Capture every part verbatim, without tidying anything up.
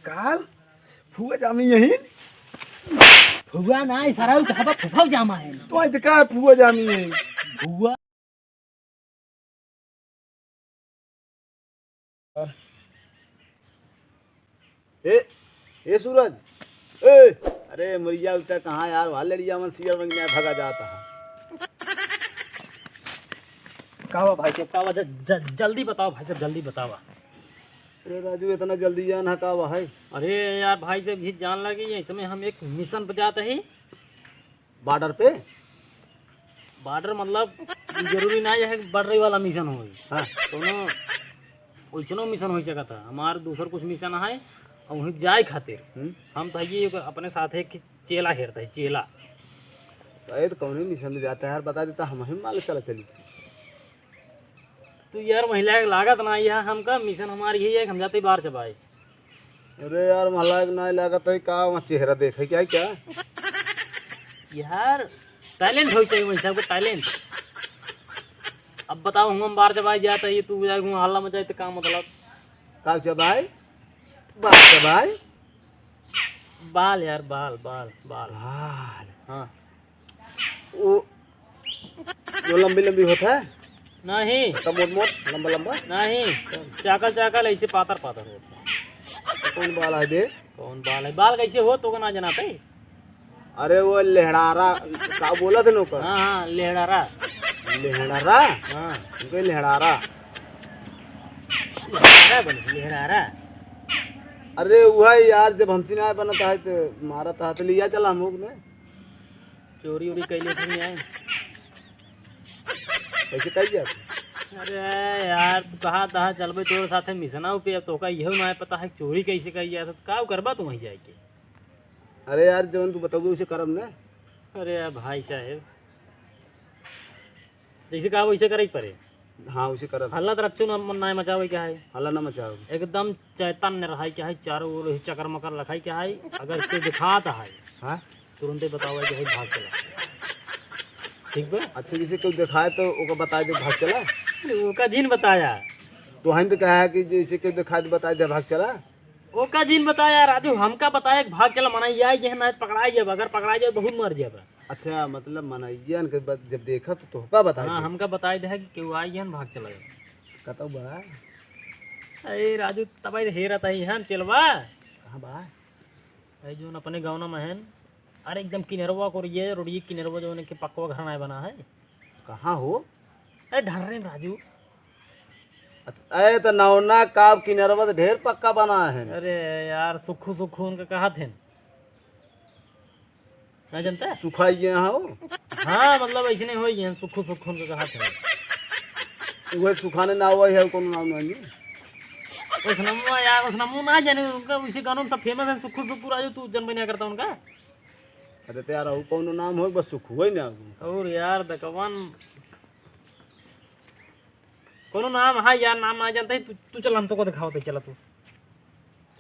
काल फुआ जामी यही। फुआ ना, ई सारा उ कहबा फुफाऊ जामा है। तो आई तो का फुआ जामी है? फुआ। ए, ए सूरज, ए, अरे मुरिया उठा कहाँ यार, वहाँ लड़िया मन सियर बन गया, भगा जाता है। का हुआ भाई साहब, का हुआ? ज-, ज-, जल्दी बताओ भाई साहब, जल्दी बताओ। अरे राजू, इतना जल्दी जान है का भाई? अरे यार भाई साहब, ये जान लगी, ये इसमें हम एक मिशन पे जाते हैं। बॉर्डर पे? बॉर्डर मतलब, ई जरूरी ना है कि बॉर्डर वाला मिशन होई। हाँ। कोनो ओइसनो मिशन हो सकता है। हमार दूसर कुछ मिशन है, और वहीं जाए खातिर हम्म। हम तो ये अपने साथ है कि चेला हेरता है, चेला। तो ये तो कौन मिशन में जाता है यार, बता देता, हम ही मान लो चला चली। तू यार महिला के लागत ना, यह हमका मिशन हमारी यही है कि हम जाते ही बाहर चबाए। अरे यार, मला एक नाई लागत है का, वहाँ चेहरा देखे क्या है क्या? यार, टैलेंट होई चाहिए वैसा को, टैलेंट। अब बताओ, हम बाहर चबाए जाता है, ये तू जाए, हल्ला मचाए तो का मतलब? का चबाए? बाहर चबाए? बाल यार, बाल, बाल, बाल। बाल। हाँ। वो, वो लंबी लंबी होत है? नहीं। तो मोट मोट, लंबा लंबा? नहीं। चाकल चाकल ऐसे पातर पातर होत है। तो कौन बाल है बे? कौन बाल है? बाल कैसे हो तो का ना जनाते? अरे वो लेहड़ारा, का बोलत है नौकर? हाँ, हाँ, लेहड़ारा। लेहड़ारा? हाँ। उनके लेहड़ारा। लेहड़ारा बोले, लेहड़ारा। अरे वह यार, जब हमसे ना बनता है तो मारत है, तो लिया चला हम लोग ने। चोरी उरी कैले थे नहीं आए। कैसे कही जात? अरे यार, तू कहा था चलबे तोरे साथे मिशना पे, अब तोका इहो ना पता है चोरी कैसे कही जात, तो का करबा तू वहीं जाके? अरे यार, जवन तू बताओगे उसे करब ना। अरे यार भाई साहब, जैसे कहा वैसे करे के पड़े। हाँ, उसे करब। हल्ला तो रच्चू ना, ना मचावे के है। हल्ला ना मचावे। एकदम चैतन्य रहाई के है, चारों ओर ही चकर मकर लखाई के है। अगर कोई दिखात है, हाँ? तुरंते बतावे के है, भाग चला। ठीक बा? अच्छा, जैसे कोई दिखाए तो ओका बताए दे, भाग चला। अरे, ओका जिन बताया। तो हम तो कहा है कि जैसे कोई दिखाए तो बताए दे, भाग चला। ओका जिन बताया राजू, हमका बताया कि भाग चला, मना ये आई है ना, पकड़ाई जाब, अगर पकड़ाई जाब बहुत मर जाब। अच्छा, मतलब मनइयन के ब-, जब देखब तो तोहका बताई हाँ, दे। हमका बताई दे कि केहू आई है ना, भाग चला जाब। कतौ बा? अरे राजू, तब आई हेरत आई है चेलवा। कहाँ बा? अरे जोन अपने गाँव में है, अरे एकदम किनरवा को ये रोडिये किनरवा जो उनके पक्का घर ना बना है। कहाँ हो? अरे ढर्रे में राजू। अच्छा, ए, त नौना का किनरवा त ढेर पक्का बना है। अरे यार, सुखू, सुखू उनका कहा थे। ना जानता? सुखाई गया हो? हाँ, मतलब ऐसे नहीं होई है, सुखू, सुखू उनका कहा थे। वह सुखाने ना हुआ है, कौन नाम नहीं? उस नमवा यार, उस नमवा ना जाने, उनका उसी गानों में सब फेमस है, सुखू, सुखू राजू, तू जन बनिया करता उनका। अरे तो यार, और कौनो नाम हो, बस सुखुए ना हो। और यार, दकवन, कौनो नाम है यार, नाम ना जानता ही, तू, तू चल, हम तो को दिखाओ, तो चला तू।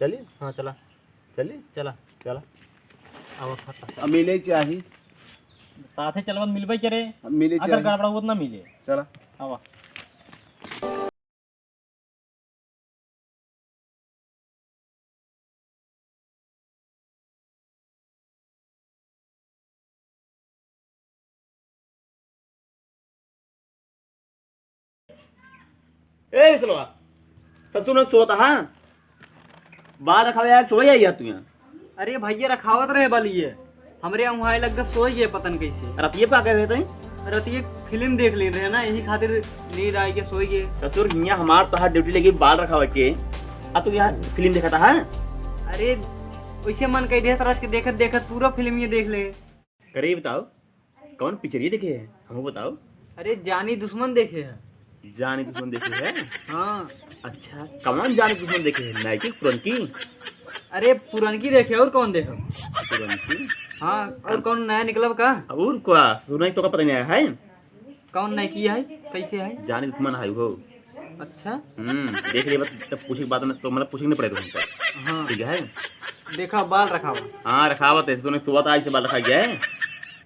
चली? हाँ, चला। चली? चला। चला। आवा, फटाफट। अब मिले चाही। साथे चलबन, मिलबे करे। अब मिले अगर चाही। गड़बड़ा होत ना मिले। चला। आवा। ए, बिसलवा, ससुर न सोता, हाँ? बाल रखावे यार, सोई है यार तू यहाँ। अरे भैया, रखावत रहे बालिए, हमरे यहाँ वहाँ लग के सोई गए, पता न कैसे। रतिये पे आ गए थे तईं? रतिये फिल्म देख ले रहे ना, यही खातिर नींद आई के सोई गए। ससुर, हियाँ हमार तोहार ड्यूटी लगी बाल रखावे के, आ तू यहाँ फिल्म देखता है? अरे, वैसे मन कही देत रह के देखत देखत पूरा फिल्म ये देख ले। करे बताओ, कौन पिक्चर ये देखे है? हमको बताओ। अरे, जानी दुश्मन देखे है। जानी दुश्मन देखे है? हाँ। अच्छा, कौन जानी दुश्मन देखे है, नई की पुरनकी? अरे, पुरनकी देखे, और कौन देखे? पुरनकी? हाँ, और कौन नया निकलब का? और का? सुनाई तो का पता नहीं आया है? कौन नई की है? कैसे है? जानी दुश्मन है वो। अच्छा। हम्म, देख ले, बस तब पूछे के बाद में तो मतलब पूछे के नहीं पड़े तुमसे। हाँ। ठीक है। देखा, बाल रखावा। हाँ, रखावत है, सुने सुबह तो आई से बाल रखा गया है।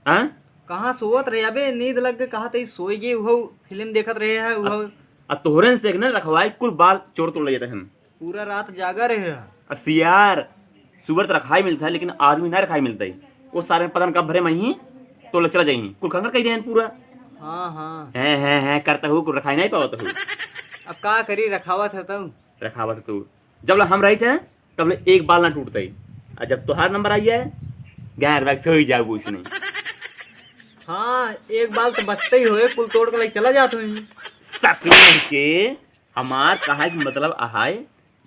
हाँ? कहाँ सोवत रहे? अबे नींद लग के कहा तई सोई गए, उहो फिल्म देखत रहे हैं, उहो। आ, आ तोहरन से एक ना रखवाई कुल बाल चोर तोड़ ले जाते हैं। पूरा रात जागा रहे हैं। असियार, सुअर त रखाई मिलत है, लेकिन आदमी ना रखाई मिलत है। वो सारे पता न कब भरे मही, तो ले चला जाई। कुल खंगर कही देहन पूरा। हाँ, हाँ। हैं, हैं, हैं, करता हूँ, कुल रखाई नहीं पावत हूँ। अब का करी, रखावत है तब। रखावत है तू। जब ले हम रही थे, तब ले एक बाल ना टूटते। और जब तोहार नंबर आई है, गैर बैग से ही जाओ इसने। हाँ, एक बाल तो बचते ही होए, कुल तोड़ के ले चला जात होई। ससुर के हमार कहा कि मतलब आहाय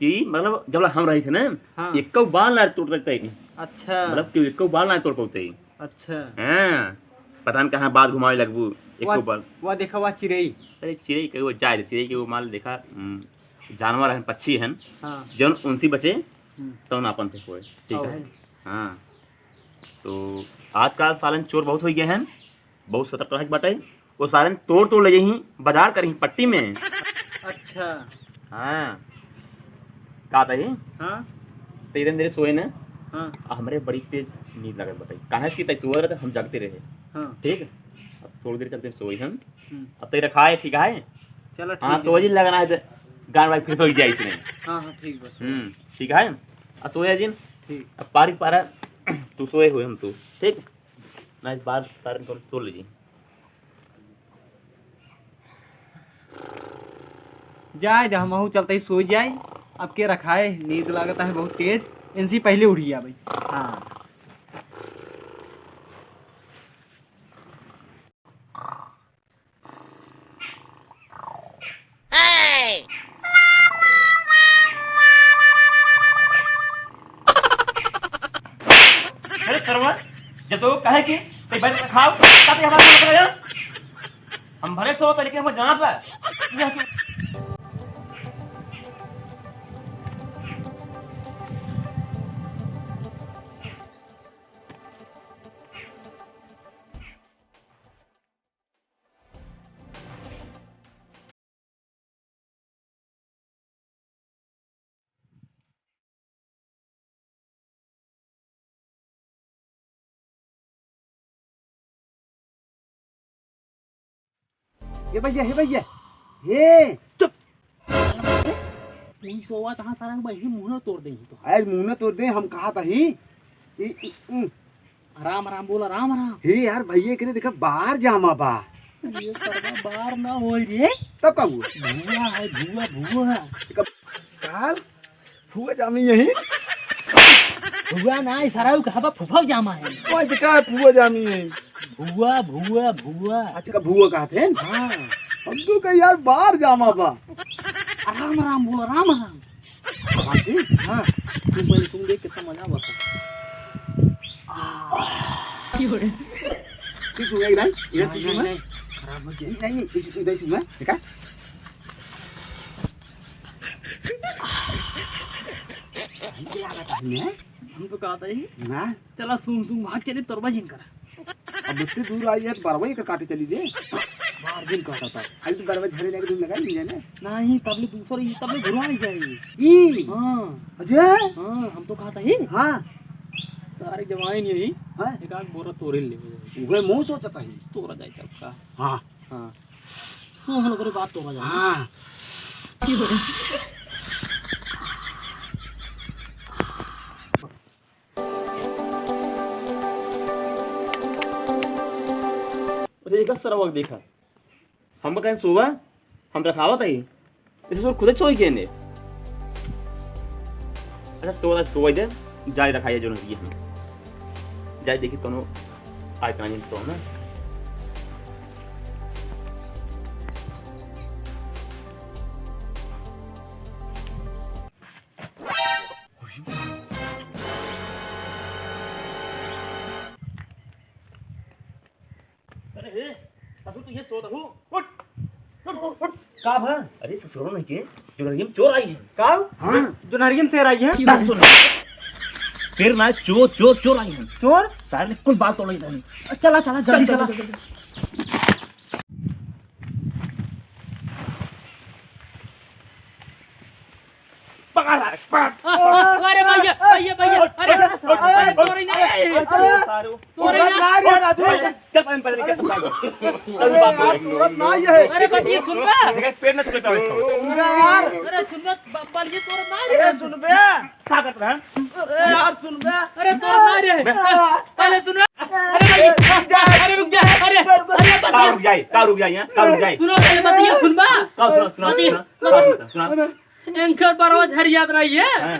कि मतलब जब हम रही थे ना, हाँ। एको बाल ना तोड़ सकते ही। अच्छा। मतलब कि एको बाल ना तोड़ पाते ही। अच्छा। हाँ, पता न कहाँ बात घुमावे लगबू, एको वाह, बाल। वाह, देखा, वाह, चिरई। अरे, चिरई के वो जाए, चिरई के वो माल देखा, हम्म, जानवर हैं, पक्षी हैं, हाँ। जौन उनसे बचे, हम्म। तौन आपन से होए, ठीक हाँ है? भाई। हाँ, तो आजकल सालन चोर बहुत हो गए हैं, बहुत सतर्क रहे के बाटे। वो सारन तोड़ तोड़ ले जाही, बाजार करही पट्टी में। अच्छा। हाँ। का तही? हाँ। तो इधर मेरे सोए ना। हाँ। आ हमरे बड़ी तेज नींद लागत बाटे। काहे से कि तई सोए रहे तो हम जागते रहे। हाँ। ठीक? अब थोड़ी देर चलते सोए हम। हम्म। अब तई रखा है, ठीक है? चलो, हाँ, ठीक है। सोए जिन लगना है तो गान भाई फिर सोई जाए इसने। हाँ, हाँ, ठीक बस। हम्म, ठीक है? आ सोए जिन। ठीक। अब पारी पारा तू सोए हुए हम तू। ठीक? ना, इस बार तारन को तोड़ लीजिए। जाए दे, हमहू चलते ही सोई जाए। अब के रखाए, नींद लागत है बहुत तेज, इनसे पहले उठ गया भाई। हाँ। अरे सरवा, जब तो कहे कि ते बैठ के खाओ, ताते हमारे को लग रहा है। हम भले सो तरीके हम जानत बा। हे भैया, हे भैया, हे। चुप। तू ही सोवा तहाँ सारा भाई ही मुंह ना तोड़ दे तो। आज मुंह ना तोड़ दे, हम कहा था ही। ई, ई, उम। राम राम बोला, राम राम। हे यार, भैया के देखा, बार जामा बा। ये सरवा बार ना होई रे। तब का हुआ? भुआ है, भुआ, भुआ। देखा, काल फुआ जामी यही। फुआ ना, ई सरवा कहा बा, फुफाऊ जामा है। ओए, तो का फुआ जामी है? भुआ, भुआ, भुआ। अच्छा, का भुआ कहत हैं? हाँ। हम तो कहे यार, बार जामा बा। राम राम बोला, राम राम। बाजी? हाँ। तू पहले सुन दे, कितना मजा आवत है। आह। क्यों रे? तू सुन, इधर, इधर तू नहीं, सुन। नहीं, नहीं। खराब हो जाए। नहीं, नहीं, इस-, इधर सुन, देखा? ये आ रहा है, हम तो कहता ही। हाँ? चला, सुन, सुन, भाग चली, तोरबा जिन करा। अब इतनी दूर आई है तो बरवा ही कर काटे चली दे। बार दिन काटा था। अरे तो बरवा झरे लगे दिन लगा लीजिए ना। नहीं, तब ले दूसरा, ये तब ले घुरवा नहीं जाएगी। ई? हाँ। अजय? हाँ, हम तो कहता ही। हाँ। सारे जवाइन यही। हाँ। एक आध बोरा तोरे ले जाए। वह मुंह सोचता ही। तोरा जाए तब का। हाँ। हाँ। सो हम लोग रे बात तोरा जाए। हाँ। अरे, एक सरवा के देखा। हम कहें सोवा, हम रखावत है। इसे सोच खुदे सोई के ने। अच्छा, सोवा, सोवा दे, जाए रखाइए जो नहीं हम। जाए देखी कोनो आए कहाँ नहीं तो ना। अरे हे, ससुर तू ये सोत हूँ। उठ, उठ, उठ। का भा? अरे ससुरो नहीं के, जोनहरिया में चोर आई है। का? हाँ। जोनहरिया में शेर आई है? बात सुन। शेर ना, चोर, चोर, चोर आई है। चोर? सारे ने कुल बाल तोड़ ली। चला, चला, चल, जल्दी चल, चला। चल, चल, चल। पकड़, पकड़। अरे भैया, भैया, भैया, अरे, अरे, तोरे ना, अरे, तोरे ना। ना रे, राजू। चल, पहले, पहले, चल, पहले। अरे यार, तोरत ना ये है। अरे, बतिया सुन बे। देख, पेट में चुके तो इसको। सुन बे यार। अरे, सुन बे, ब-, बलिए तोरत ना रे। अरे, सुन बे। का कर, अरे यार, सुन बे। अरे तोर माँ रे। बे। पहले सुनो। अरे भाई, अरे रुक जा। अरे, अरे का बतिया। रुक जाए, का रुक जाए, यहाँ, का रुक जाए? सुनो, पहले बतिया सुन बा। का सुना, सुना, बतिया, सुना, बतिया। सुना, सुना। एनकर बरवा झरियात रही है। हाँ।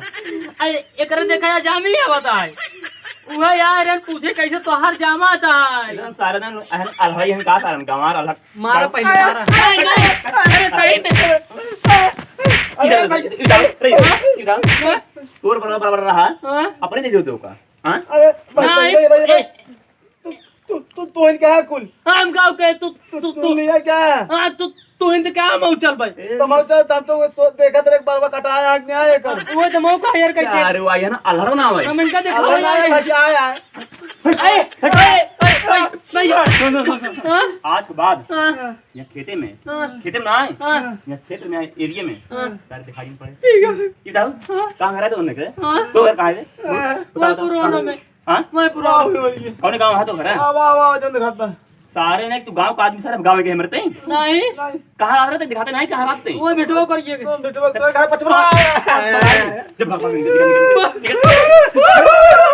अरे, एकरे देखा या जामी या बताए। उहे यार, एन पूछे कैसे तोहार जामा था। एकदम सारे दिन अहन अलहई हम का कारण गंवार अलहक। मारा पहले, मारा। नहीं, नहीं। अरे, सही में। अरे भाई। इधर, इधर, इधर। तोर बराबर, बराबर रहा। हाँ। अपने दे दो का। हाँ? अरे भाई, नहीं, भाई, भाई, भाई, ए। तू, तू, तू, तू इनका है कुल। हाँ, हम गाँव के, तू, तू, तू, तू तू। लिया क्या? हाँ, तू, तू इनका क्या मऊ चल भाई? ए, तो मऊ चल, तब तो वो तो देखा तेरे एक बरवा कटाया आग में आए कर। वो तो मऊ का हेयर करके। अरे वाह, ये ना अलहरो ना भाई। हम इनका देखो। अलहरो ना है, भाई, आया है। ए, ए, ए, ए, ए, नहीं। सुन, सुन, सुन, सुन। हाँ? आज के बाद हाँ। यहाँ खेते में, हाँ। खेते में ना आए, हाँ। यहाँ क्षेत्र में आए, एरिया में, हाँ। तारे दिखाई नहीं पड़े। ठीक है। ये बताओ, हाँ। कहाँ घर है तो उन्हें के? हाँ। तो घर कहाँ है? हाँ। बताओ, वही बताओ, पुराना कहाँ है? में। हाँ? वही पुराना। वाह, वाह, वाह। कौन गाँव है तो घर है? वाह, वाह, वाह, जल्द खाता। सारे ने, तू गाँव का आदमी, सारे गाँव के हैं मरते हैं। नहीं। नहीं। कहाँ आ रहे थे, दिखाते नहीं, कहाँ रहते हैं? वो बेटवा करिए के। तुम बेटवा तो घर पचपन। जब भगवान